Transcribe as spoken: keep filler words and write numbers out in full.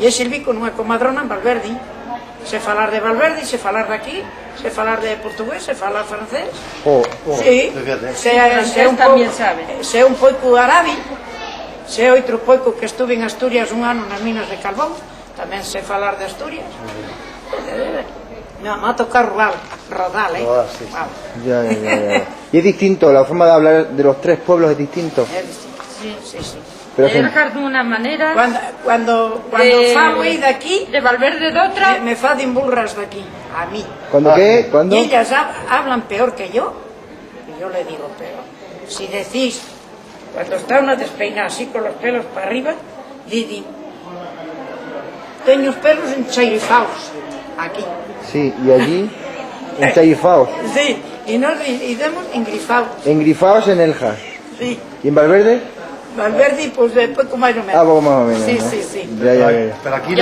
Ye Silvico, nuna comadrona en Valverde. Sé falar de Valverde, sé falar d'aquí, sé falar de portugués, sé falar francés. Oh, oh, sí, fíjate. Sé, sé un poco, sé un poco árabe, sé otro poco que estuve en Asturias un año en las minas de carbón, también sé falar de Asturias. Me, me ha tocado rodar, rodar, ¿eh? Rodar, sí, sí. Wow. Ya, ya, ya, ya. Y es distinto, la forma de hablar de los tres pueblos es distinto. Es distinto. Sí, sí, sí. Pero se- Elgar d'una manera. Cuando, cuando, cuando eh, fago ahí d'aquí, de Valverde d'otra. Me, me fa burras d'aquí, a mí. ¿Cuándo qué? ¿Cuándo? Y ellas hab- hablan peor que yo. Y yo le digo, pero si decís, cuando está una despeinada así con los pelos para arriba, dicen, teño los pelos enchairifaos aquí. Sí, y allí, enchairifaos. Sí, y nos di- dicemos engrifaos. Engrifaos en Elgar. Sí. ¿Y en Valverde? Valverde, pues, eh, poco más o menos. Ah, poco más o menos, sí, ¿no? Sí, sí. Ya, ya, ya, ya. Pero aquí